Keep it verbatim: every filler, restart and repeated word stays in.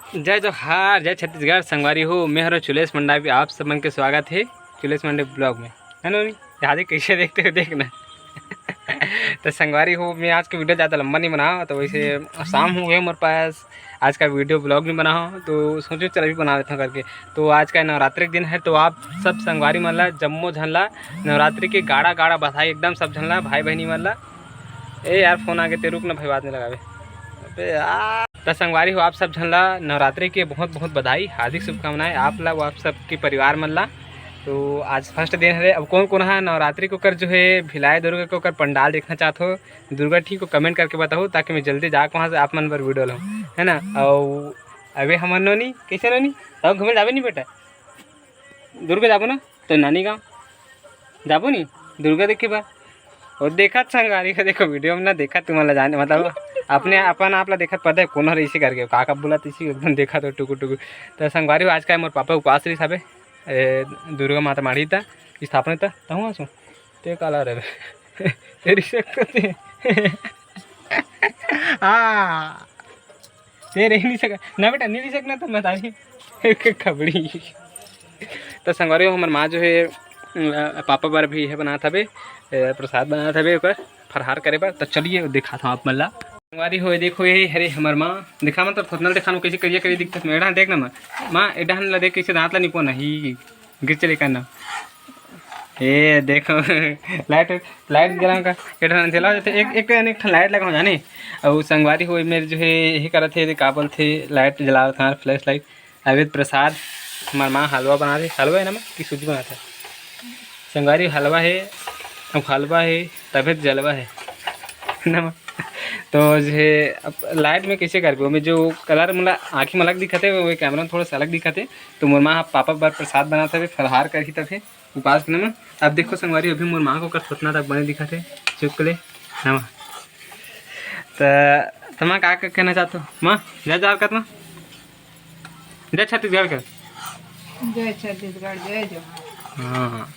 जय जोहार, जय छत्तीसगढ़। संगवारी हो, मैं हरो चुलेश मंडावी, आप सब मन के स्वागत है चुलेश मंडावी ब्लॉग में, है ना? याद है कैसे देखते हो, देखना। तो संगवारी हो, मैं आज के वीडियो ज़्यादा लंबा नहीं बनाओ, तो वैसे शाम हो गए हमारे पास, आज का वीडियो ब्लॉग नहीं बनाओ, तो सोचो चल अभी बना लेता हूँ करके। तो आज का नवरात्रि के दिन है, तो आप सब संगवारी मन ला, जम्मो झन ला नवरात्रि के गाड़ा गाड़ा बधाई एकदम सब झन ला, भाई बहनी मन ला। ए यार, फोन आगे ते, रुक ना भाई, बात नहीं लगावे। अबे यार, त संगवारी हो, आप सब झन ला नवरात्रि के बहुत बहुत बधाई, हार्दिक शुभकामनाएं आप ला, वो आप सबके परिवार मन ला। तो आज फर्स्ट दिन हरे। अब कौन कौन हा नवरात्रि के ओकर जो है भिलाई दुर्गा के ओकर पंडाल देखना चाहत हो, दुर्गा ठीक हो, कमेंट करके बताओ, ताकि मैं जल्दी जाके वहाँ से आप मन बर वीडियो लाऊँ, है ना? और अबे हमर नोनी, कैसे नोनी, तब घूमे जाबे नहीं बेटा? दुर्गा जाबो ना तो नानी गाँव जाबो नी दुर्गा देखे बर। और देखत संगवारी हो, देखो वीडियो में ना, देखत तुमन ला जाने, मतलब अपने अपन आप ला देखत पता है कौन हर इसी करके का का बोला, तो इसी एकदम देखत हो टुकु टुकु। तो संगवारी हो, आज का मोर पापा उपास रही साबे, ए, दुर्गा माता माड़ी ता स्थापना ता तहूँ आसू। ते काला रे तेरी शक्ति। हाँ, ते रह नहीं सका ना बेटा, नहीं रह सकना तो मैं तारी खबड़ी। तो संगवारी हो, हमर माँ जो है, अ, पापा बर भी है बनात हवे, अ, प्रसाद बनात हवे ओकर फरहार करे बर। तो चलिए दिखात हूँ आप मन ला। संगवारी हो, देखो ये हरे हमर माँ, दिखा मन तो थोथनल दिखा कैसे करिया करिया दिखत। एडहन देख ना माँ, माँ एडहन ला देख कैसे दांत ला निपो नहीं गिर चले का ना। ए देखो लाइट, लाइट जला का, एडहन जला जाते। एक एक एक ठन लाइट लगा हो जाने। और संगवारी हो मेरे जो है यही करत है, का बोलते, लाइट जलावत हन, फ्लैश लाइट। अभी प्रसाद हमार माँ हलवा बना रही, हलवा है ना माँ कि सूजी बनाता है? संगवारी हलवा है, अब हलवा है तबे तो जलवा है ना माँ। तो जो है अब लाइट में कैसे करबे, ओमे जो कलर मोला आँखी में अलग दिखत है, वो कैमरा में थोड़ा सा अलग दिखत है। तो मोर माँ पापा बर प्रसाद बनात हवे, फलहार करही तभे उपास के ना माँ। अब देखो संगवारी, अभी मोर माँ को कर थोथना तक बने दिखत है, चुकले ना माँ। त तमा का का कहना चाहत हो माँ? जय जोहार कर माँ, जय छत्तीसगढ़ कर। जय छत्तीसगढ़, जय जोहार। हाँ, हाँ।